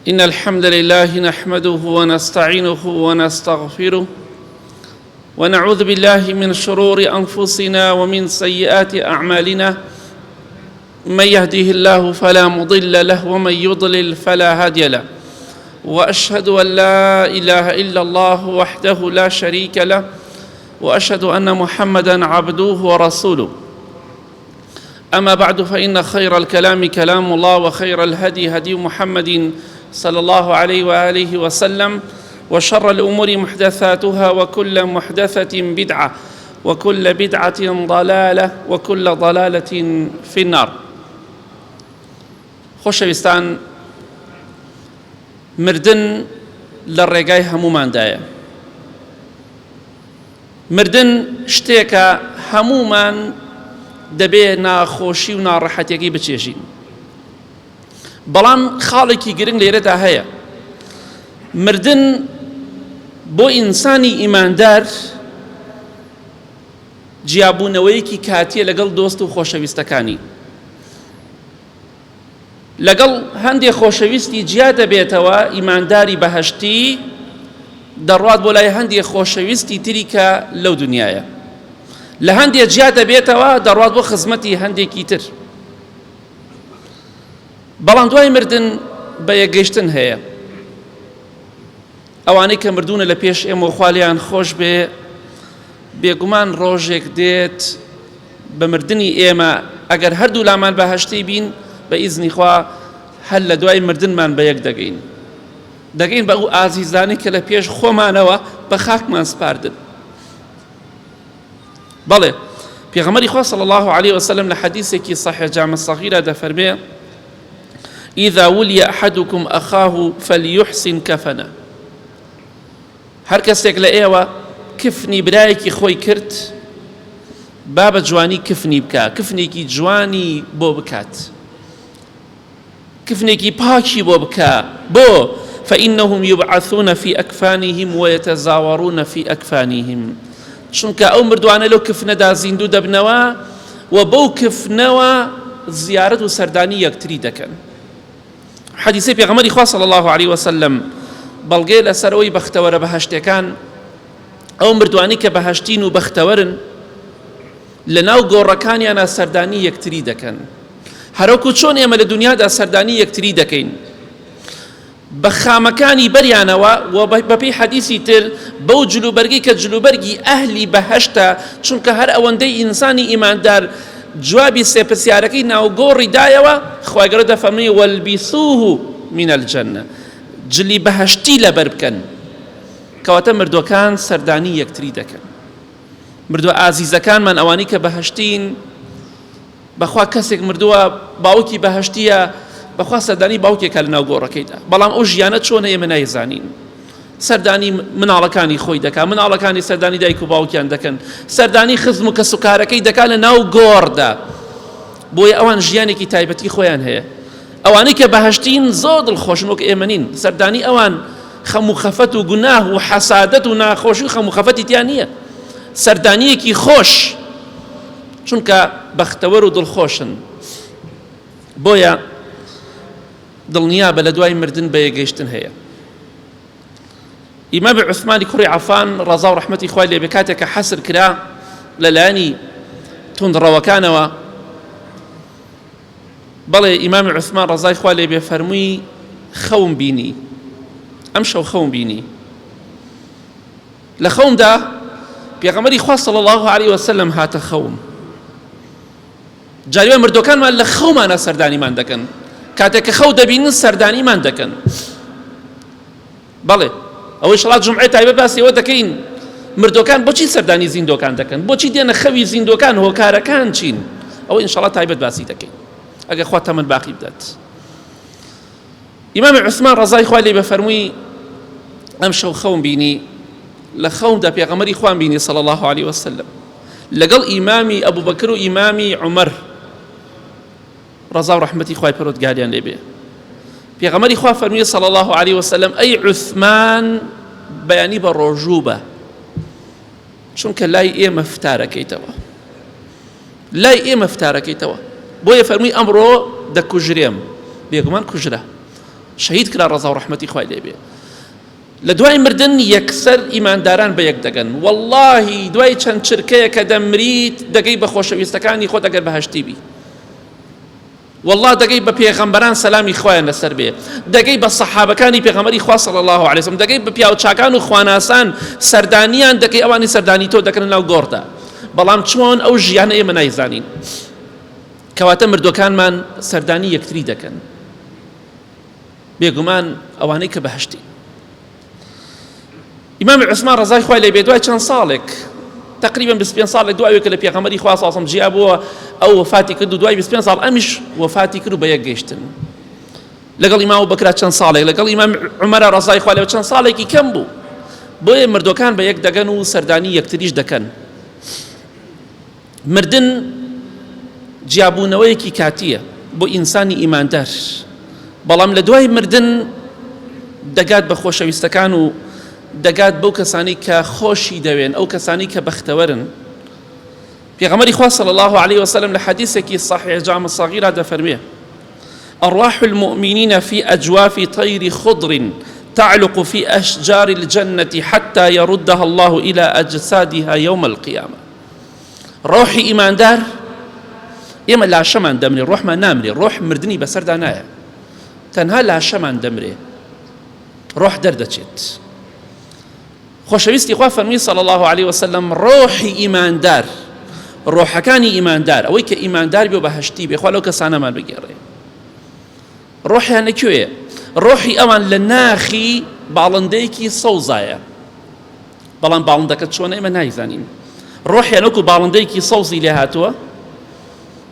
إن الحمد لله نحمده ونستعينه ونستغفره ونعوذ بالله من شرور أنفسنا ومن سيئات أعمالنا من يهده الله فلا مضل له ومن يضلل فلا هادي له واشهد ان لا اله الا الله وحده لا شريك له واشهد ان محمدا عبده ورسوله اما بعد فان خير الكلام كلام الله وخير الهدي هدي محمد صلى الله عليه واله وسلم وشر الامور محدثاتها وكل محدثه بدعه وكل بدعة ضلالة وكل ضلالة في النار. خۆشەویستان مردن لە ڕێگای هەمووماندایە مردن شتێکە هەموومان دەبێ ناخۆشی و ناڕەحەتەکەی بچێژین بەڵام خاڵێکی گرنگ لێرەدا هەیە مردن بۆ ئینسانی ئیماندار جیابوونەوەیەکی کاتیە لەگەڵ دۆست و خۆشەویستەکانی لەگەڵ هەندێ خۆشەویستی جیا دەبێتەوە ئیمانداری بەهشتی دەڕوات بۆ لای هەندێ خۆشەویستی تری کە لەو دنیاە لە هەندێ جیا دەبێتەوە دەڕوات بۆ خزمەتی هەندێکی تر بەڵام دوای مردن بە یەکگەیشتن هەیە ئەوانەی کە مردوونە لە پێش ئێمە خوا لێیان خۆش بێ بێگومان ڕۆژێک دێت بە مردنی ئێمە ئەگەر هەردوو لامان بەهشتی بین بە ئیزنی خوا هەر لە دوای مردنمان بە یەک دەگەین دەگەین بە ئەو ئازیزانەی کە لە پێش خۆمانەوە بە خاکمان سپاردن بەڵێ پێغەمبەری خوا صلی الله علیه وسلم لە حەدیثێکی صحیح جامع صغیرە دەفەرمێ إذا ولي أحدكم أخاه فليحسن كفنه هەر کەسێک لە ئێوە کفنی برایەکی خۆی کرد با بە جوانی کفنی بکە کفنێکی جوانی بۆ بکات کفنێکی پاکی بۆ بکە بۆ فإنهم یبعثون فی اکفانهم ویتزاورون فی اکفانهم چونکە ئەو مردوانە لەو کفنەدا زیندوو دەبنەوە و بەو کفنەوە زیارەت و سەردانی یەکتری دەکەن حەدیثی پێغەمبەری خوا صلی الله علیه وسلم بەڵگەیە لەسەر ئەوەی بەختەوەرە بەهەشتەکان ئەو مردوانی کە بەهەشتین و بەختەوەرن لەناو گۆڕەکانیانا سەردانی یەکتری دەکەن هەروەکو چۆن ئێمە لە دنیادا سەردانی یەکتری دەکەین بە خامەکانی بەریانەوە و بەپێی حەدیسی تر بەو جلوبەرگی کە جلوبەرگی ئەهلی بەهەشتە چونکە هەر ئەوەندەی ئینسانی ئیماندار جوابی سێ پرسیارەکەی ناوگۆڕی دایەوە خوای گەورە دەفەرموێ والبسوه من الجنە جلی بەهەشتی لەبەر بکەن کەواتە مردوەکان سەردانی یەکتری دەکەن مردووە ئازیزەکانمان ئەوانەی کە بەهەشتین بەخوا کەسێک مردووە باوکی بەهەشتیە بەخوا سەردانی باوکێکە لە ناو گۆڕەکەیدا بەڵام ئەو ژیانە چۆنە ئێمە نایزانین سەردانی مناڵەکانی خۆی دەکا مناڵەکانی سەردانی دایک و باوکیان دەکەن سەردانی خزم و کەسوکارەکەی دەکا لە ناو گۆڕدا بۆیە ئەوان ژیانێکی تایبەتی خۆیان هەیە ئەوانەی کە بەهەشتین زۆر دڵخۆشن وەک ئێمە نین سەردانی ئەوان خەم و خەفەت و گوناه و حەسادەت و ناخۆشی و خەم و خەفەتی تیا نییە سەردانیەکی خۆش چونکە بەختەوەر و دڵخۆشن بۆیە دڵنیا بە لە دوای مردن بە یەگەیشتن هەیە ئیمامی عوسمانی کوڕی عەفان ڕەزا و ڕەحمەتی خوای لێبێ کاتێک کە حەسر کرا لەلایەنی توندڕەوەکانەوە بەڵێ ئیمامی عوسمان ڕەزای خوا لێ بێ فەرمووی خەوم بینی ئەم شەو خەوم بینی لە خەومدا پێغەمبەری خوا صلی الله علیه وسلم هاتە خەوم جاریوە مردوەکانمان لە خەومانە سەردانیمان دەکەن کاتێک کە خەو دەبینن سەردانیمان دەکەن بەڵێ ئەوەی شڵات جمعێ تایبەت باسی ئەوە دەکەین مردوەکان بۆچی سەردانی زیندۆکان دەکەن بۆچی دێنە خەوی زیندۆکان هۆکارەکان چین ئەوە ئینشاڵا تایبەت باسی دەکەین ئەگەر خوا تەمەن باقی بدات ئیمام عوسمان ڕەزای خوا لێ بەفەرمووی ئەم شەو خەوم بینی لە خەومدا پێغەمبەری خوان بینی صلی الله علیه وسلم لەگەڵ ئیمامی ئەبوبەکر و ئیمامی عومەر ڕەزا و ڕەحمەتی خوای پەروەردگاریان لێ بێ پێغەمبەری خوا فەرمی صلی الله علیه وسلم ئەی عوسمان بەیانی بە ڕۆژوو بە چونکە لای ئێمە فتارەکەیتەوە لای ئێمە فتارەکەیتەوە بۆیە فەرمووی ئەمڕۆ دەکوژرێم بێگومان کوژرا. شەهید کرا ڕەزا و ڕەحمەتی خوای لێ بێ. لە دوای مردن یەکسەر ئیمانداران بە یەک دەگەن وەڵڵاهی دوای چەند چرکەیە کە دەمریت دەگەی بە خۆشەویستەکانی خۆت ئەگەر بەهەشتی بی والله دەگەی بە پێغەمبەران سەلامی خوایان لەسەر بێ دەگەی بە سەحابەکانی پێغەمبەری خوا صلی الله علیه وسلم دەگەی بە پیاوچاکان و خواناسان سەردانیان دەکەی ئەوانی سەردانی تۆ دەکەن ناو گۆڕدا بەڵام چۆن ئەو ژیانە ئێمە نایزانین کەواتە مردوەکانمان سەردانی یەکتری دەکەن بێگومان ئەوانەی کە بەهەشتی ئیمام عوسمان ڕەزای خوای لێ بێ دوای چەند ساڵێک تقریبا 25 ساڵێک دوای کە لە پێغەمبەری خوا صلی الله جیا بووە ئەو وەفاتی کرد و دوای 25 ساڵ ئەمیش وەفاتی کرد و بە یەک گەیشتن لەگەڵ ئیمام بەکرا چەند ساڵێک لەگەڵ ئیمام عومەرە ڕەزای خوا لێ چەند ساڵێکی کەم بوو بۆیە مردوەکان بە یەک دەگەن و سەردانی یەکتریش دەکەن مردن جیابوونەوەیەکی کاتییە بۆ ئینسانی ئیماندار، بەڵام لە دوای مردن دەگات بە خۆشەویستەکان و دەگات بەو کەسانی کە خۆشی دەوێن، ئەو کەسانی کە بەختەوەرن. پێغەمبەری خوا صلی الله علیه وسلم لە حەدیثێکی صحیح جامع صغیرا دەفەرموێ أرواح المؤمنين في أجواف طير خضر تعلق في أشجار الجنة حتى يردها الله إلى أجسادها يوم القيامة ڕۆحی ئیماندار ئێمە لاشەمان دەمرێ ڕۆحمان نامرێ ڕۆح مردنی بەسەردا نایە تەنها لاشەمان دەمرێ ڕۆح دەردەچێت خۆشەویستی خوا فەرمی صلی الله عليه وسلم ڕۆحی ئیماندار ڕۆحەکانی ئیماندار ئەوەی کە ئیماندار بێ بەهشتی بێ خوا لەو کەسانەمان بگێڕێ ڕۆحیان لەکوێیە ڕۆحی ئەوان لە ناخی باڵندەیەکی سەوزایە بەڵام باڵندەکە چۆنە ئێمە نایزانین ڕۆحیان وەکو باڵندەیەکی سەوزی لێ هاتووە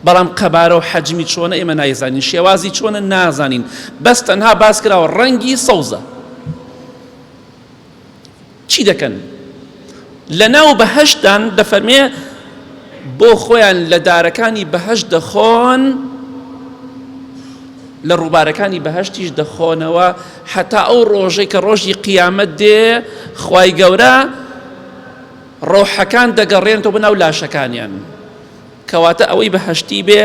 بەڵام قەبارە و حەجمی چۆنە ئێمە نایزانین شێوازی چۆنە نازانین بەس تەنها باس کراوە ڕەنگی سەوزە چی دەکەن لە ناو بەهەشتدان دەفەرمێ بۆ خۆیان لە دارەکانی بەهەشت دەخۆن لە ڕووبارەکانی بەهەشتیش دەخۆنەوە هەتا ئەو ڕۆژەی کە ڕۆژی قیامەت دێ خوای گەورە ڕۆحەکان دەگەڕێنەوە بۆ ناو لاشەکانیان کەواتە ئەوەی بەهەشتی بێ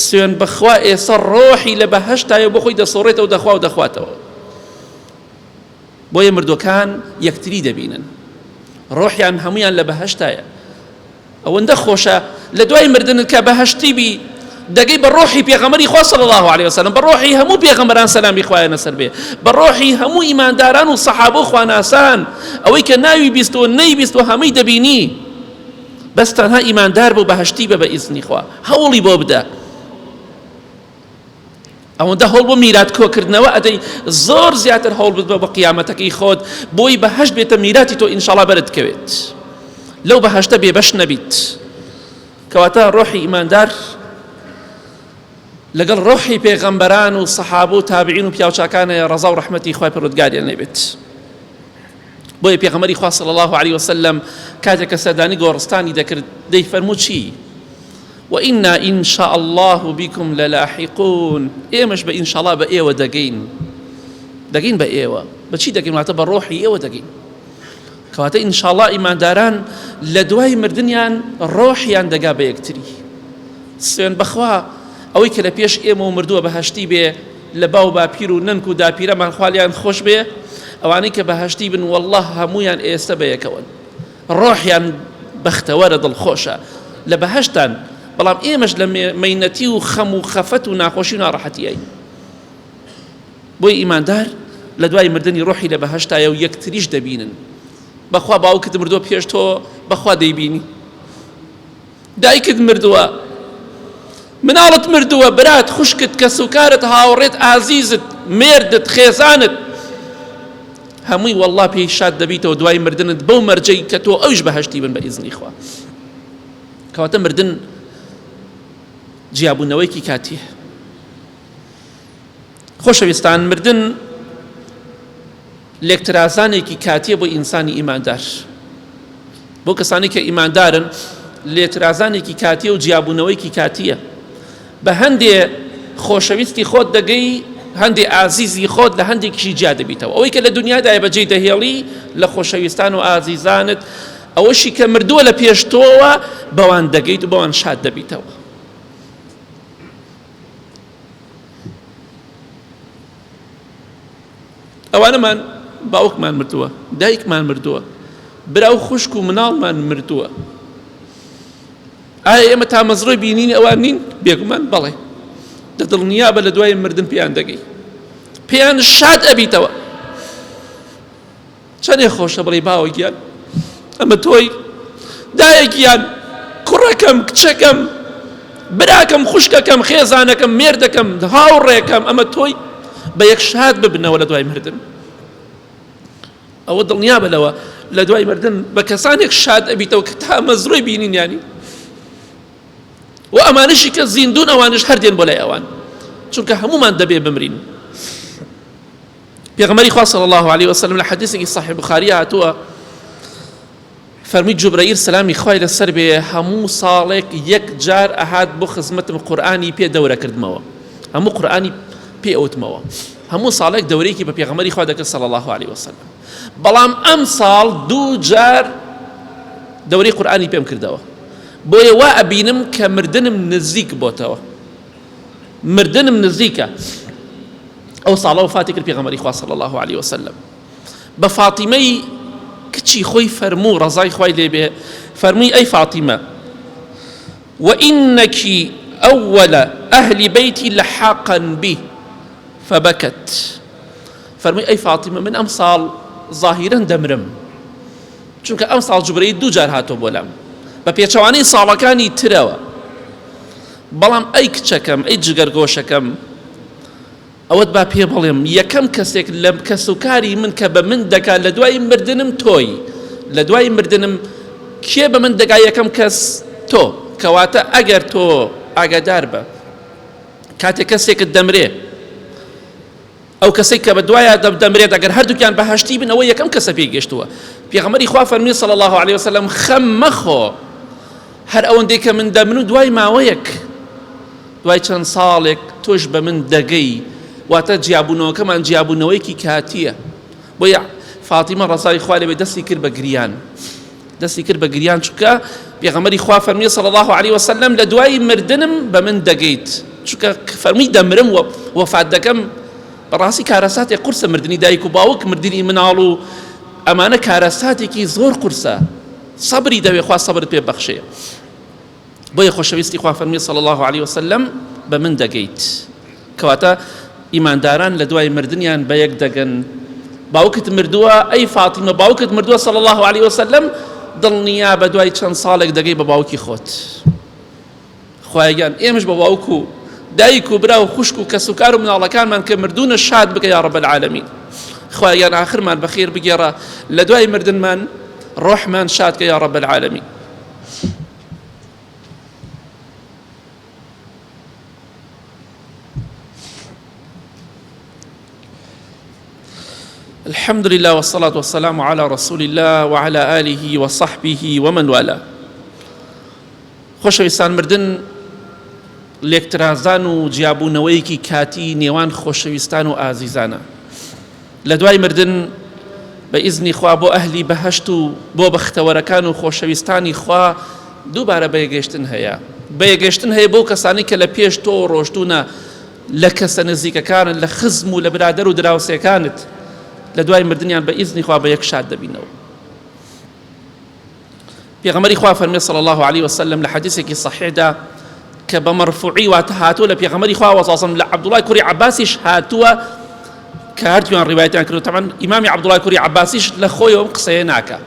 سوێن بەخوا ئێستا ڕۆحی لە بەهەشتایە بۆ خۆی دەسۆڕێتەوە دەخوا و دەخواتەوە بۆیە مردوەکان یەکتری دەبینن ڕۆحیان هەمویان لە بەهەشتایە ئەوەندە خۆشە لە دوای مردنت کە بەهەشتی بی دەگەی بە ڕۆحی پێغەمبەری خوا صلی الله علیه وسلم بە ڕۆحی هەموو پێغەمبەران سەلامی خوایان لەسەر بێ بە ڕۆحی هەموو ئیمانداران و سەحابە و خواناسان ئەوەی کە ناوی بیستوە نەیبیستوە هەمووی دەبینی بەس تەنها ئیماندار بوو بەهەشتی بە بە ئیزنی خوا هەوڵی بۆ بدە ئەوەندە هەوڵ بۆ میرات کۆکردنەوە ئەدەی زۆر زیاتر هەوڵ بدە بۆ قیامەتەکەی خۆت بۆی بەهەشت بێتە میراتی تۆ ئینشاڵا بەرت کەوێت لەو بەهەشتە بێبەش نەبیت کەواتە ڕۆحی ئیماندار لەگەڵ ڕۆحی پێغەمبەران و سەحابە و تابعین و پیاوچاکانە ڕەزا و ڕەحمەتی خوای پەروەردگاریان لێبێت بۆیە پێغەمبەری خوا صلی الله علیه وسلم کاتێک کە سەردانی گۆڕستانی دەکرد دەیفەرموو چی وإنا إن شاء الله بكم للاحقون ئێمەش بە ئینشاڵا بە ئێوە دەگەین دەگەین بە ئێوە بەچی دەگەین واتە بە ڕۆحی ئێوە دەگەین کەواتە ئینشاڵا ئیمانداران لە دوای مردنیان ڕۆحیان دەگا بە یەکتری سوێن بەخوا ئەوەی کە لە پێش ئێمە و مردووە بەهشتی بێ لە باو باپیر و نەنک و داپیرەمان خوالیان خۆش بێ ئەوانەی کە بەهشتی بن والله هەمویان ئێستا بە یەکەوەن ڕۆحیان بەختەوەرە دڵخۆشە لە بەهەشتان بەڵام ئێمەش لە مەینەتی و خەم و خەفەت و ناخۆشی و ناڕەحەتیین بۆی ئیماندار لە دوای مردنی ڕۆحی لە بەهەشتایە و یەکتریش دەبینن بەخوا باوکت مردووە پێش تۆ بەخوا دەیبینی دایکت مردووە مناڵت مردووە برات خوشکت کەسوکارت هاوڕێت ئازیزت مێردت خێزانت هەمووی والله پێی شاد دەبیتەوە دوای مردنت بەو مەرجەی کە تۆ ئەویش بەهشتی بن بە ئیزنی خوا کەواتە مردن جیابوونەوەیەکی کاتیە خۆشەویستان مردن لێکترازانێکی کاتیە بۆ ئینسانی ئیماندار بۆ کەسانی کە ئیماندارن لێترازانێکی کاتیە و جیابوونەوەیکی کاتیە بە هەندێ خۆشەویستی خۆت دەگەی هەندێ ئازیزی خۆت لە هەندێکیشی جیا دەبیتەوە ئەوەی کە لە دنیادایە بەجێی دەهێڵی لە خۆشەویستان و ئازیزانت ئەوەشی کە مردووە لە پێش تۆوە بەوان دەگەیت و بەوان شاد دەبیتەوە ئەوانەمان باوکمان مردووە، دایکمان مردووە، برا و خوشک و مناڵمان مردووە. ئایا ئێمە تامەزرۆی بینینی ئەوان نین؟ بێگومان بەڵێ. دە دڵنیابە لە دوای مردن پێیان دەگەی، پێیان شاد ئەبیتەوە. چەنێ خۆشە بڵێی باوە گیان ئەمە تۆی، دایە گیان، کوڕەکەم، کچەکەم، براکەم، خوشکەکەم، خێزانەکەم، مێردەکەم، هاوڕێکەم، ئەمە تۆی. بە یەک شاد ببنەوە لە دوای مردن. ئەوە دڵنیابە لەوە لە دوای مردن بە کەسانێک شاد ئەبیتەوە کە تامەزرۆی بینینیانی و ئەمانشی کە زیندون ئەوانش هەر دێن بۆ لای ئەوان، چونکە هەمومان دەبێ بمرین. پێغەمبەری خوا صلی الله علیه وسلم لە حەدیثێکی صحیح بخاری هاتووە فەرمی جوبرەئیل سەلامی خوای لەسەر بێ هەموو ساڵێک یەک جار ئەهات بۆ خزمەتم قورئانی پێ دەورە کردمەوە، هەموو قورئانی پێ ئەوتمەوە، هەموو ساڵێک دەورەیەکی بە پێغەمبەری خوا دەکرد صلی الله علیه وسلم، بەڵام ئەم ساڵ دوو جار دەورەی قورئانی پێم کردەوە، بۆیە وا ئەبینم کە مردنم نزیک بۆتەوە، مردنم نزیکە. ئەو ساڵە وەفاتی کرد پێغەمبەری خوا صلی الله علیه وسلم. بە فاتیمەی کچی خۆی فەرموو ڕەزای خوای لێ بێ، فەرمووی ئەی فاتیمە وإنك أول أهل بيتي لحاقا بي فبكت. فەرمووی ئەی فاتیمە من ئەمساڵ ظاهیرەن دەمرم، چونکە ئەمساڵ جوبرەیل دوو جار هاتۆ بۆ لام بە پێچەوانەی ساڵەکانی ترەوە، بەڵام ئەی کچەکەم ئەی جگەرگۆشەکەم ئەوەت با پێ بڵێم یەکەم کەسێک لە کەسوکاری من کە بە من دەگا لە دوای مردنم تۆی، لە دوای مردنم کێ بە من دەگا یەکەم کەس تۆ، کەواتە ئەگەر تۆ ئاگادار بە کاتێک کەسێکت دەمرێ ئەو کەسەی کە بە دوایا دەمرێت ئەگەر هەردووکیان بەهەشتی بن ئەوە یەکەم کەسە پێی گەشتووە. پێغەمبەری خوا فەرمی صلی الله علیه وسلم خەم مەخۆ هەر ئەوەندەی کە من دەمن و دوای ماوەیەک دوای چەند ساڵێک تۆش بە من دەگەی، واتە جیابوونەوەکەمان جیابوونەوەیەکی کاتییە. بۆیە فاتیمە ڕەزای خوا لێبێ دەستی کرد بە گریان، دەستی کرد بە گریان، چونکە پێغەمبەری خوا فەرمی صلی الله علیه وسلم لە دوای مردنم بە من دەگەیت، چونکە فەرمی دەمرم و وەفات دەکەم. بەڕاستی کارەساتێک قورسە مردنی دایک و باوک، مردنی مناڵ و ئەمانە کارەساتێکی زۆر قورسە، سەبری دەوێ، خوا سەبرت پێ بەخشێ. بۆیە خۆشەویستی خوا فەرمی صلی الله علیه وسلم بە من دەگەیت. کەواتە ئیمانداران لە دوای مردنیان بە یەک دەگەن. باوکت مردووە ئەی فاتیمە، باوکت مردووە صلی الله علیه وسلم، دڵنیا بە دوای چەند ساڵێک دەگەی بە باوکی خۆت. خوایە گیان ئێمەش بە باوک و دایک و برا و خوشک و کەسوکار و مناڵەکانمان کە مردوونە شاد بکە یا رب العالمین. خوایە گیان ئاخرمان بەخێر بگێڕە، لە دوای مردنمان ڕۆحمان شاد کە یا رب العالمین. الحمد لله والصلاة والسلام على رسول الله وعلى آله وصحبه ومن والاه. خۆشەویستان مردن لێکترازان و جیابوونەوەیەکی کاتی نێوان خۆشەویستان و ئازیزانە. لە دوای مردن بە ئیزنی خوا بۆ ئەهلی بەهەشت و بۆ بەختەوەرەکان و خۆشەویستانی خوا دووبارە بەیەگەشتن هەیە. بەیەگەشتن هەیە بۆ کەسانی کە لە پێش تۆ ڕۆشتوونە، لە کەسە نزیکەکانت، لە خزم و لە برادەر و دراوسێکانت، لە دوای مردنیان بە ئیزنی خوا بە یەک شاد دەبینەوە. پێغەمبەری خوا فەرمی صلی الله علیه وسلم لە حەدیثێکی صحیحدا کە بە مەرفوعی واتە هاتووە لە پێغەمبەری خوا وەسەڵم لە عەبدوڵای کوڕی عەباسیش هاتووە کە هەردوویان ڕیوایەتیان کردو. تەبعەن ئیمامی عەبدوڵای کوڕی عەباسیش لە خۆیەوە ئەم قسەیە ناکا.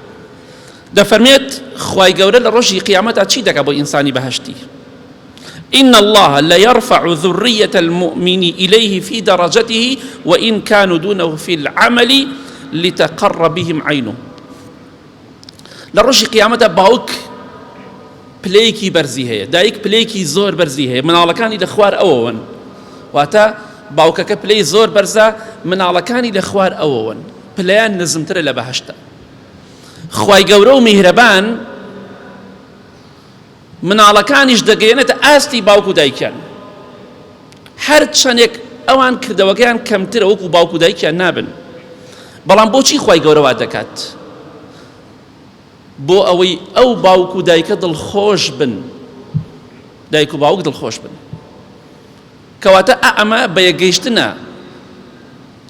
دەفەرمێت خوای گەورە لە ڕۆژی قیامەتا چی دەکا بۆ ئینسانی بەهەشتی؟ إن الله ليرفع ذرية المؤمن إليه في درجته وإن كانوا دونه في العمل لتقر بهم عينه. لە ڕۆژی قیامەتدا باوک پلەیەکی بەرزی هەیە، دایک پلەیەکی زۆر بەرزی هەیە، مناڵەکانی لە خوار ئەوەوەن. واتە باوکەکە پلەی زۆر بەرزە، مناڵەکانی لە خوار ئەوەوەن، پلەیان نزمترە لە بەهەشتە. خوای گەورە و میهرەبان مناڵەکانیش دەگەیەنێتە ئاستی باوک و دایکیان. هەر چەندێک ئەوان کردەوەکەیان کەمترە وەکو باوک و دایکیان نابن، بەڵام بۆچی خوای گەورە وا دەکات؟ بۆ ئەوەی ئەو باوک و دایکە دڵخۆش بن، دایک و باوک دڵخۆش بن. کەواتە ئەمە بە یەکگەیشتنە.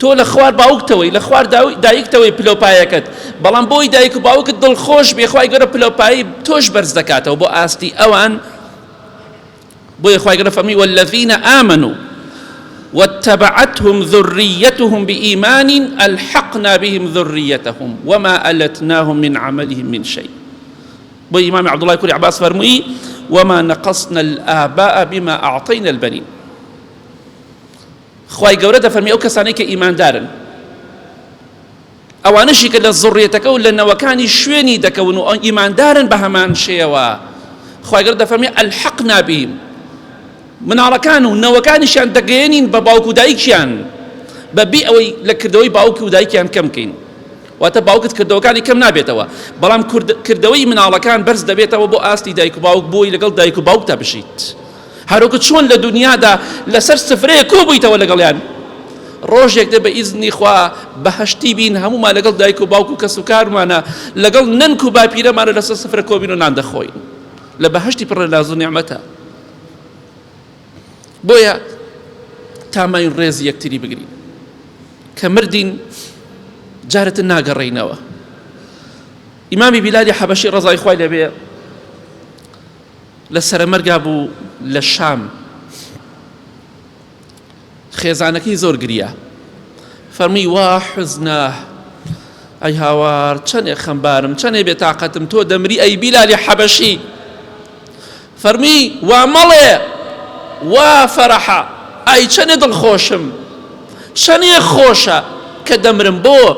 تۆ لە خوار باوکتەوەی لە خوار دایکتەوەی پلۆپایەکەت بەڵام بۆی دایک و باوکت دڵخۆش بێ خوای گەورە پلۆپایی تۆش بەرز دەکاتەوە بۆ ئاستی ئەوان. بۆیە خوای گەورە فەرمی والذین آمنوا واتبعتهم ذریتهم بإیمان الحقنا بهم ذریتهم وما ألتناهم من عملهم من شيء. بۆ ئیمامی عەبدوڵای کوری عەباس فەرمووی وما نقصنا الآباء بما أعطينا البنين. خوای گەورە دەفەرمی ئەو کەسانەی کە ئیماندارن ئەوانەشی کە لە زڕێتەکە و لە نەوەکانی شوێنی دەکەون و ئیماندارن بە هەمان شێوە، خوای گەورە دەفەرمی الحقنا بهم، مناڵەکان و نەوەکانیشیان دەگەیەنین بە باوک و دایکیان بەبێ ئەوەی لە کردەوەی باوک و دایکیان کەم بکەین. واتە باوکت کردەوەکانی کەم نابێتەوە، بەڵام کردەوەی مناڵەکان بەرز دەبێتەوە بۆ ئاستی دایک و باوک بۆی لەگەڵ دایک و باوکتا بژیت. هەروەکو چۆن لە دونیادا لەسەر سفرەیەک کۆبوویتەوە لەگەڵیان، ڕۆژێک دێ بە ئیزنی خوا بەهەشتی بین هەموومان لەگەڵ دایک و باوک و کەسوکارمانە لەگەڵ نەنک و باپیرەمانە لەسەر سفرە کۆبین و نان دەخۆین لە بەهەشتی پڕ لە ناز و نیعمەتە. بۆیە تا ماین ڕێزی یەکتری بگرین، کە مردین جارێتر ناگەڕێینەوە. ئیمامی بیلالی حەبەشی ڕەزای خوای لێبێ لە سەرەمەرگا بوو لە شام، خێزانەکەی زۆر گریا، فەرمووی وا حوزناه، ئەی هاوار چەنێ خەمبارم، چەنێ بێتاقەتم، تۆ دەمری ئەی بیلالی حەبەشی. فەرمووی وا مەڵێ، وا فەرحە، ئای چەنێ دڵخۆشم، چەنێ خۆشە کە دەمرم بۆ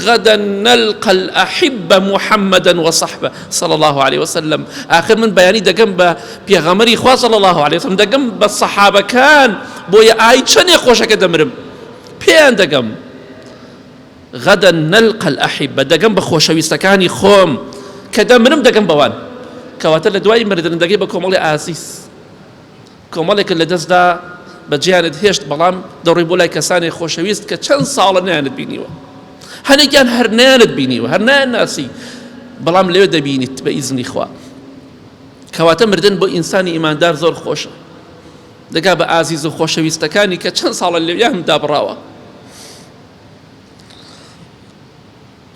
غدا نلقى الأحبة محمدا وصحبه صلى الله عليه وسلم. ئاخر من بەیانی دەگەم بە پێغەمبەری خوا صلى الله عليه وسلم، دەگەم بە سەحابەکان، بۆیە ئای چەنێ خۆشە کە دەمرم پێیان دەگەم. غدا نلقى الأحبة، دەگەم بە خۆشەویستەکانی خۆم کە دەمرم دەگەم بەوان. کەواتە لە دوای مردن دەگەی بە کۆمەڵی ئازیز، کۆمەڵێکت لەدەستدا بەجێیانت هێشت، بەڵام دەڕۆی بۆ لای کەسانێک خۆشەویست کە چەند ساڵە نەیانت بینیوە، هەنێکیان هەر نەیانت بینیوە، هەر نایان ناسی، بەڵام لەوێ دەبینیت بە ئیزنی خوا. کەواتە مردن بۆ ئینسانی ئیماندار زۆر خۆشە، دەگا بە ئازیز و خۆشەویستەکانی کە چەند ساڵە لەویان دابڕاوە.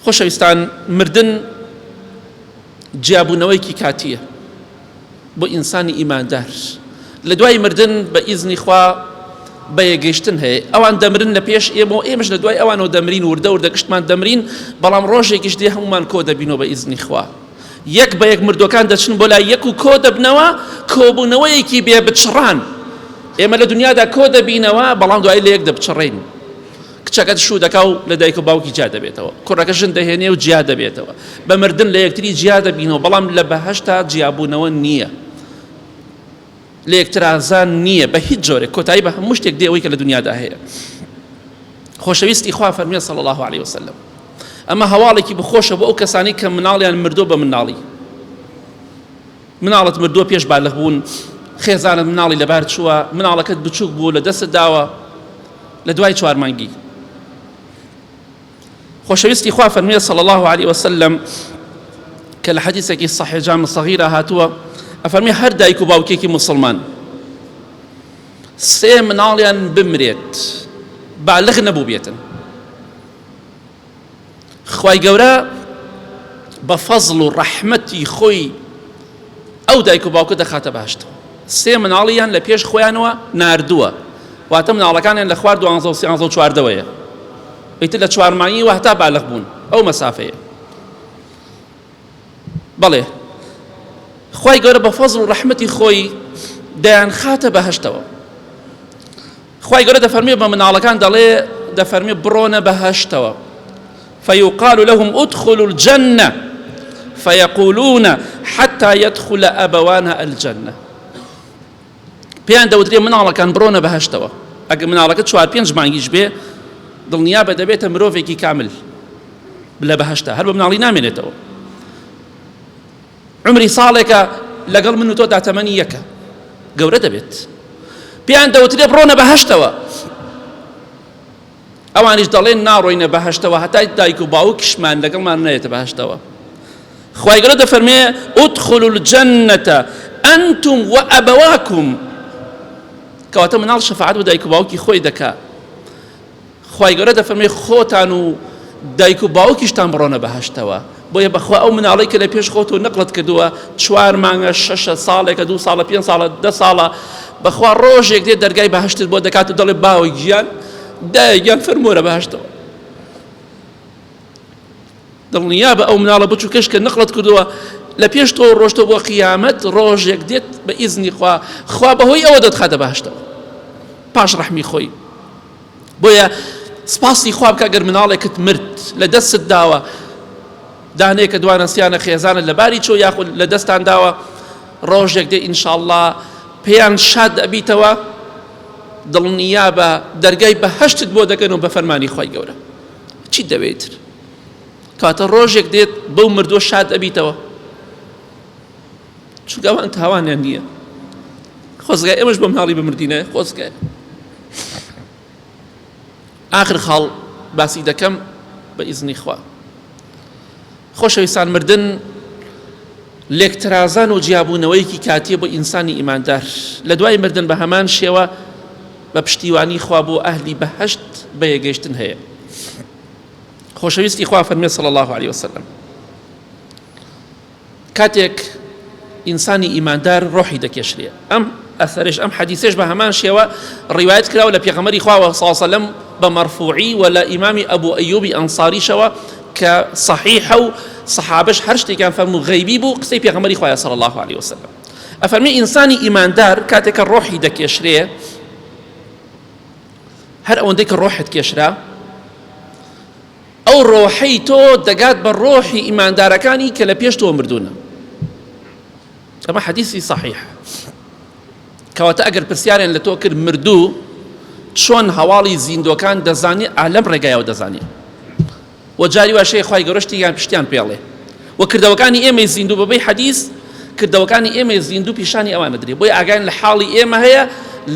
خۆشەویستان مردن جیابوونەوەیەکی کاتییە بۆ ئینسانی ئیماندار، لە دوای مردن بە ئیزنی خوا بە یەکگەیشتن هەیە، ئەوان دەمرن لە پێش ئێمە و ئێمەش لە دوای ئەوانەوە دەمرین، وردە وردە گشتمان دەمرین، بەڵام ڕۆژێکیش دێ هەمومان کۆ دەبینەوە بە ئیزنی خوا. یەک بە یەک مردوەکان دەچن بۆ لای یەک و کۆ دەبنەوە، کۆبوونەوەیەکی بێ بچڕان. ئێمە لە دنیادا کۆ دەبینەوە، بەڵام دوایی لە یەک دەبچڕین. کچەکەت شوو دەکا و لە دایک و باوکی جیا دەبێتەوە، کوڕەکە ژن دەهێنێ و جیا دەبێتەوە، بە مردن لە یەکتری جیا دەبینەوە، بەڵام لە بەهەشتا جیابوونەوە نییە، لە یەکترازان نییە بە هیچ جۆرێک، کۆتایی بە هەموو شتێک دێ ئەوەی کە لە دنیادا هەیە. خۆشەویستی خوا فەرمیێ صلی الله علیه وسلم، ئەمە هەواڵێکی بخۆشە بۆ ئەو کەسانەی کە مناڵیان مردووە بە مناڵی، مناڵت مردووە پێش بالغ بوون، خێزانت مناڵی لەبار چووە، مناڵەکەت بچووک بوو لە دەستت داوە لە دوای چوار مانگی. خۆشەویستی خوا فەرمیێ صلی الله علیه وسلم کە لە حەدیثێکی صحیح جامع صغیرە هاتووە، ئەفەرمی هەر دایک و باوکێکی مسلمان سێ مناڵیان بمرێت بالغ نەبوو بێتن، خوای گەورە بە فەزڵ و ڕەحمەتی خۆی ئەو دایک و باوکە دەخاتە بەهەشتەوە. سێ مناڵیان لە پێش خۆیانەوە ناردووە، واتە مناڵەکانیان لە خوار دوانزە و سیانزە و چواردەوەیە، ئیتر لە چوار مانگی وە هەتا بالغ بوون ئەو مەسافەیە. بەڵێ خوای گەورە بە فەزڵ و ڕەحمەتی خۆی دەیانخاتە بەهەشتەوە. خوای گەورە دەفەرموێ بە مناڵەکان دەڵێ دەفەرموێ بڕۆنە بەهەشتەوە. فيقال لهم ادخلوا الجنة فيقولون حتى يدخل أبوانا الجنة. پێیان دەوترێ مناڵەکان بڕۆنە بەهەشتەوە. ئەگەر مناڵەکە چوار پێنج مانگیش بێ دڵنیا بە دەبێتە مرۆڤێکی کامل لە بەهەشتا، هەر بە مناڵی نامێنێتەوە. عومری ساڵێکە لەگەڵ من و تۆدا تەمەنی یەکە، گەورە دەبێت. پێیان دەوترێ بڕۆنە بەهەشتەوە، ئەوانیش دەڵێن ناڕۆینە بەهەشتەوە هەتا دایک و باوکیشمان لەگەڵمان نەیەتە بەهەشتەوە. خوای گەورە دەفەرمێ ادخلوا الجنة أنتم وأبواكم. کەواتە مناڵ شەفاعەت بۆ دایک و باوکی خۆی دەکا. خوای گەورە دەفەرمێ خۆتان و دایک و باوکیشتان بڕۆنە بەهەشتەوە. بۆیە بەخوا ئەو مناڵەی کە لە پێش خۆتەوە نەقڵت کردووە چوار مانگە شەشە ساڵێکە دوو ساڵە پێنج ساڵە دە ساڵە بەخوا ڕۆژێک دێت دەرگای بەهەشتت بۆ دەکات و دەڵێ باوە گیان دایە گیان فەرموورە بەهەشتەوە. دڵنیا بە ئەو مناڵە بچووکەش کە نەقڵت کردووە لە پێش تۆ ڕۆشتە بۆ قیامەت ڕۆژێک دێت بە ئیزنی خوا خوا بەهۆی ئەوە دەتخاتە بەهەشتەوە پاش ڕەحمی خۆی. بۆیە سپاسی خوا بکە گەر مناڵێکت مرد لە دەستت داوە دانەیەکە دوانە سیانە خێزانت لەباری چۆ یاخود لە دەستان داوە ڕۆژێک دێ ئینشاءاللە پێیان شاد ئەبیتەوە دڵنیا بە دەرگای بەهەشتت بۆ دەکەن و بە فەرمانی خوای گەورە چیت دەوێت تر کاتە ڕۆژێک دێت بەو مردووە شاد ئەبیتەوە چونکە ئەوان تاوانیان نییە خۆزگای ئێمەش بە مناڵی بمردینە خۆزگای ئاخر خاڵ باسی دەکەم بە ئیزنی خوا خۆشەویستان مردن لێکترازان و جیابوونەوەیەکی کاتیە بۆ ئینسانی ئیماندار لە دوای مردن بە هەمان شێوە بە پشتیوانی خوا بۆ ئەهلی بەهەشت بە یەگەیشتن هەیە خۆشەویستی خوا فەرمێ صلی الله عليه وسلم کاتێک ئینسانی ئیماندار ڕۆحی دەکێشرێ ئەم ئەثەرش ئەم حەدیسەش بە هەمان شێوە ڕیوایەت کراوە لە پێغەمبەری خواوە صلی الله علیه وسلم بە مەرفوعی و لە ئیمامی ئەبو ئەیوبی ئەنصاریشەوە کە صحیحە و صحابەش هەر شتێکیان فەرموو غەیبی بوو قسەی پێغەمبەری خوایە صلی الله علیه وسلم ئەفەرمی ئینسانی ئیماندار کاتێک کە ڕۆحی دەکێشرێ هەر ئەوەندەی کە ڕۆحت کێشرا ئەو ڕۆحەی تۆ دەگات بە ڕۆحی ئیماندارەکانی کە لە پێش تۆ مردوونە. ئەمە حەدیسی صحیح. کەواتە ئەگەر پرسیاریان لە تۆ کرد مردوو چۆن هەواڵی زیندۆکان دەزانی ئالەم ڕێگایەوە دەزانی و جاری واشەیە خوای گەورە شتێکیان پشتیان پێڵێ و کردەوەکانی ئێمەی زیندوو بەبەی حەدیث کردەوەکانی ئێمەی زیندوو پیشانی ئەوانە درێ بۆی ئاگایان لە حاڵی ئێمە هەیە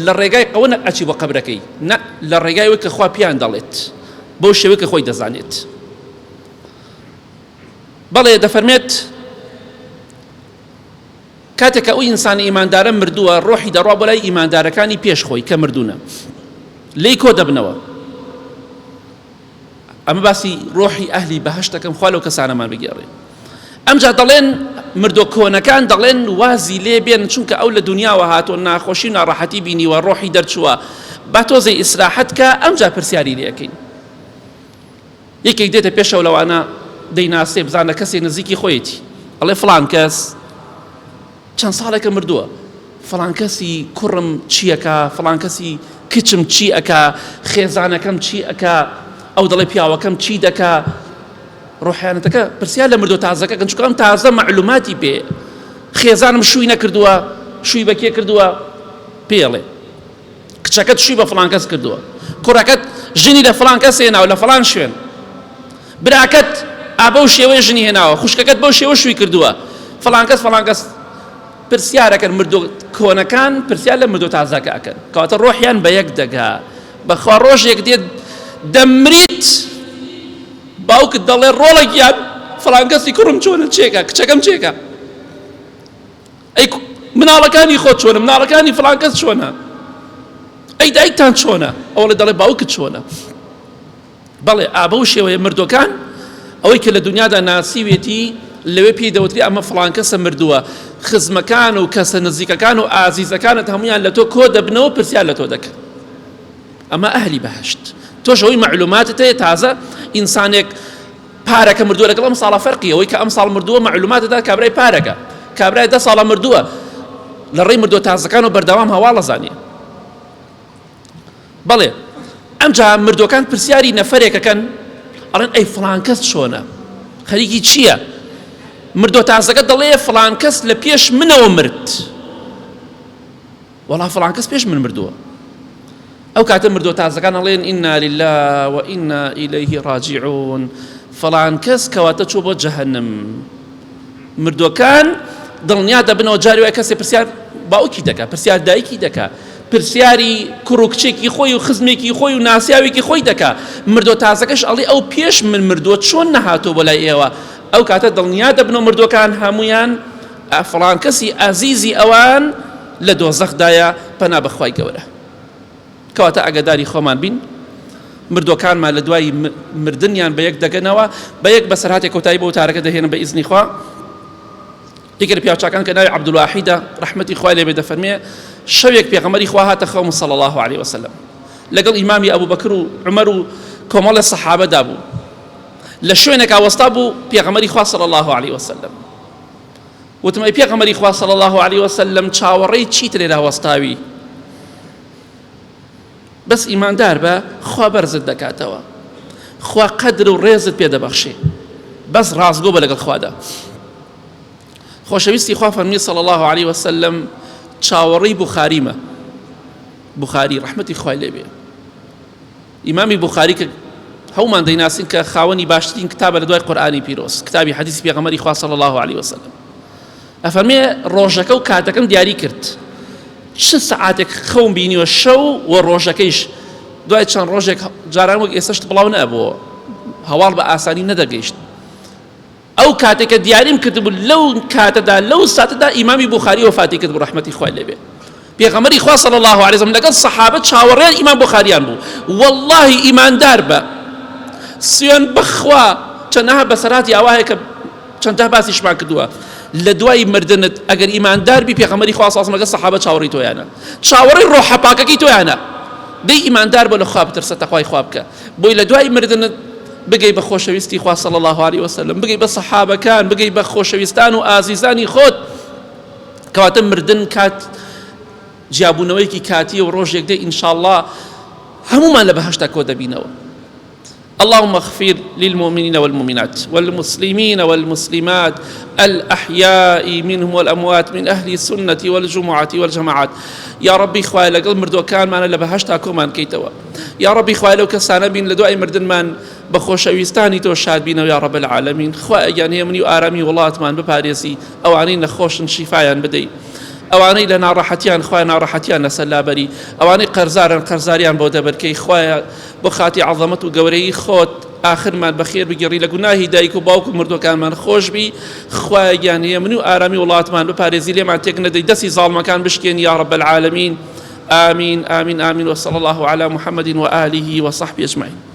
لە ڕێگای ئەوە نەک ئەچی بۆ قەبرەکەی نە لە ڕێگای وەک کە خوا پیان دەڵێت بەو شێوەی کە خۆی دەزانێت. بەڵێ دەفەرمێت کاتێک کە ئەو ئینسانە ئیماندارە مردووە ڕۆحی دەڕوا بۆ لای ئیماندارەکانی پێش خۆی کە مردوونە لێی کۆ دەبنەوە ئەمە باسی ڕۆحی ئەهلی بەهەشتەکەم خوا لەو کەسانەمان بگێڕێ ئەمجا دەڵێن مردوە کۆنەکان دەڵێن وازی لێ بێن چونکە ئەو لە دونیاوە هاتوە ناخۆشی و ناڕەحەتی بینیوە ڕۆحی دەرچووە با تۆزێ ئیسراحەت کا ئەمجا پرسیاری لێ ئەکەین یەکێک دێتە پێشەوە لەوانە دەیناسێ بزانە کەسێ نزیکی خۆیەتی ئەڵێ فڵان کەس چەند ساڵێکە مردووە فڵان کەسی کوڕم چیەکا فڵان کەسی کچم چی ئەکا خێزانەکەم چی ئەکا ئەو دەڵێ پیاوەکەم چی دەکا ڕۆحیانەتەکە پرسیار لە مردووە تازەکە کەن چونکە ئەم تازە مەعلوماتی پێ خێزانم شووی نەکردووە شووی بە کێ کردووە پێڵێ کچەکەت شووی بە فڵان کەس کردووە کوڕەکەت ژنی لە فڵان کەس هێناوە لە فڵان شوێن براکەت ئا بەو شێوەیە ژنی هێناوە خوشکەکەت بەو شێوە شووی کردووە فڵان کەس فڵان کەس پرسیارەکەن مردوو کۆنەکان پرسیار لە مردوو تازەکە ئەکەن کەواتە ڕۆحیان بە یەک دەگا بەخوا ڕۆژێک دێت دەمریت باوکت دەڵێ ڕۆڵە گیان فڵان کەسی کوڕم چۆنە چێکە کچەکەم چێکە ئەی مناڵەکانی خۆت چۆنە مناڵەکانی فڵان کەس چۆنە ئەی دایکتان چۆنە ئەوڵێ دەڵێ باوکت چۆنە بەڵێ ئا بەو شێوەیە مردوەکان ئەوەی کە لە دنیادا ناسیوێتی لەوێ پێی دەوتری ئەمە فڵان کەسە مردووە خزمەکان و کەسە نزیکەکان و ئازیزەکانت هەمویان لە تۆ کۆ دەبنەوە پرسیار لە تۆ دەکەن ئەمە ئەهلی بەهەشت تۆش ئەوەی مەعلوماتت هەیە تازە ئینسانێک پارەکە مردووە لەگەڵ ئەم ساڵە فەرقی ئەوەی کە ئەم ساڵ مردووە مەعلومات دەدات کابرای پارەکە کابرای دە ساڵە مردووە لە ڕێی مردووە تازەکان و بەردەوام هەواڵە زانیە بەڵێ ئەمجا مردوەکان پرسیاری نەفرێکەکەن ئەڵێن ئەی فڵان کەس چۆنە خەریکی چییە؟ مردوە تازەکە دەڵێ فڵان کەس لە پێش منەوە مرد وەڵا فڵان کەس پێش من مردووە ئەو کاتە مردووە تازەکان ئەڵێن ئینا لله و ئینا ئیلەیه ڕاجعون فڵان کەس کەواتە چوو بۆ جەهەنم مردووەکان دڵنیا دەبنەوە جاری وای کەسێ پرسیار باوکی دەکا پرسیار دایکی دەکا پرسیاری کوڕ و کچێکی خۆی و خزمێکی خۆی و ناسیاوێکی خۆی دەکا مردووە تازەکەش ئەڵێ ئەو پێش من مردووە چۆن نەهاتووە بۆ لای ئێوە ئەو کاتە دڵنیا دەبنەوە مردووەکان هەمویان فڵان کەسی ئازیزی ئەوان لە دۆزەخدایە پەنا بەخوای گەورە. کەواتە ئاگاداری خۆمان بین. مردوەکانمان لە دوای مردنیان بە یەک دەگەنەوە بە یەک بەسەرهاتێک کۆتایی بۆ وتارەکە دەهێنم بە ئیزنی خوا. یەکێ لە پیاوچاکان کە ناوی عەبدولواحیدە ڕەحمەتی خوای لێ بێ دەفەرمێ شەوێک پێغەمبەری خوا هاتە خەوم صلی الله علیه وسلم لەگەڵ ئیمامی ئەبوبەکر و عومەر و کۆمەڵێ سەحابەدا بوو لە شوێنێکا وەستا بوو پێغەمبەری خوا صلی الله علیه وسلم وتم ئەی پێغەمبەری خوا صلی الله علیه وسلم چاوەڕێی چیت لێرا وەستاوی بەس ئیماندار بە خوا بەرزت دەکاتەوە خوا قەدر و ڕێزت پێ دەبەخشێ بەس ڕاستگۆ بە لەگەڵ خوادا خۆشەویستی خوا فەرمی صلی الله علیه وسلم چاوەڕێی بوخاریمە بوخاری ڕەحمەتی خوای لێبێ ئیمامی بوخاری کە هەومان دەیناسین کە خاوەنی باشترین کتابە لە دوای قورئانی پیرۆز کتابی حەدیثی پێغەمبەری خوا صلی الله علیه وسلم ئەفەرمێ ڕۆژەکە و کاتەکەم دیاری کرد چ سەعاتێک خەوم بینیوە شەو و ڕۆژەکەیش دوای چەند ڕۆژێک جاران وەک ئێستەشت بڵاو نەبووە هەواڵ بە ئاسانی نەدەگەیشت ئەو کاتێک کە دیاریم کردبوو لەو کاتەدا لەو ساتەدا ئیمامی بوخاری وەفاتی کردبوو ڕەحمەتی خوای لێ بێ پێغەمبەری خوا صلی الله علیه وسلم لەگەڵ سەحابە چاوەڕێیان ئیمام بوخاریان بوو واللهی ئیماندار بە سوێن بەخوا چەندەها بەسەرهاتی ئاوا هەیە کە چەندە باسیشمان کردووە لە دوای مردنت ئەگەر ئیماندار بی پێغەمبەری خوا صلی الله علیه وسلم لەگەڵ سەحابە چاوەڕێی تۆیانە چاوەڕێی ڕۆحە پاکەکەی تۆیانە دەی ئیماندار بە لە خوا بترسە تەقوای خوا بکە بۆی لە دوای مردنت بگەی بە خۆشەویستی خوا صلی الله علیه وسلم بگەی بە سەحابەکان بگەی بە خۆشەویستان و ئازیزانی خۆت کەواتە مردن کات جیابوونەوەیەکی کاتیە و ڕۆژێک دێ ئینشاءاللە هەمومان لە بەهەشتا کۆ دەبینەوە. اللهم اغفر للمؤمنين والمؤمنات والمسلمين والمسلمات الأحياء منهم والأموات من أهل السنة والجمعة والجماعات. یا ربی خوایە لەگەڵ مردووەکانمانە لە بەهەشتا کۆمان کەیتەوە. یا ربی خوایە لەو کەسانە بین لە دوای مردنمان بە خۆشەویستانی تۆ شاد بینەوە یا رب العالمین. خوایە گیان هێمنی و ئارامی وڵاتمان بپارێزی، ئەوانەی نەخۆشن شیفایان بدەی، ئەوانەی لە ناڕەحەتیان خوایە ناڕەحەتیان لەسەر لابەری، ئەوانەی قەرزارن قەرزاریان بۆ دەبەرکەی، خوایە بۆ خاتری عەزەمەت و گەورەیی خۆت ئاخرمان بەخێر بگێڕی لە گوناهی دایک و باوک و مردوەکانمان خۆش بی، خوایە گیان هێمنی و ئارامی وڵاتمان بپارێزی لێمان تێک نەدەی دەستی زاڵمەکان بشکێنی یا رب العالمین. آمین آمین آمین وصلی الله علی محمد وآله وصحبه اجمعین.